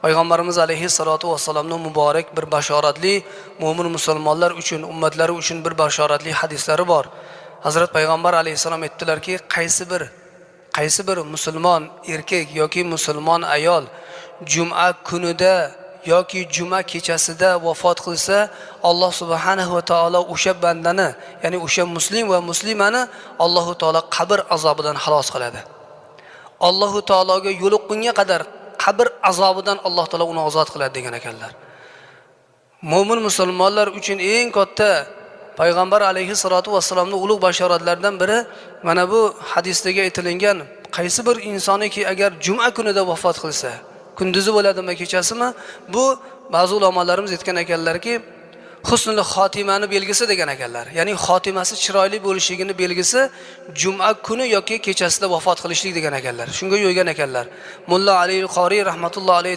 Payg'ambarimiz alayhissalotu vassalomning muborak bir bashoratli, mo'min musulmonlar uchun, ummatlari uchun bir bashoratli hadislari bor. Hazrat payg'ambar alayhissalom aytdilarki, qaysi bir musulmon erkak yoki musulmon ayol juma kunida yoki juma kechasida vafot qilsa, Alloh subhanahu va taolo o'sha bandani, ya'ni o'sha muslim va muslimani Allohu taolo qabr azobidan xalos qiladi. Allohu taologa yo'liqqunga qadar qabr azobidan Alloh taolo uni ozod qiladi degan ekanlar. Mo'min musulmonlar uchun eng katta payg'ambar alayhissalotu vassalomning ulug' bashoratlaridan biri mana bu hadisdagi aytilingan, qaysi bir insoniki agar juma kunida vafot qilsa, kunduzi bo'ladimi, kechasimi, bu ba'zi ulamolarimiz aytgan ekanlarki, husnul xotimani belgisi degan ekanlar. Ya'ni xotimasi chiroyli bo'lishligini belgisi juma kuni yoki kechasida vafot qilishlik degan ekanlar. Shunga yo'ygan ekanlar. Mulla Ali Qoriy rahmatullohi alayhi.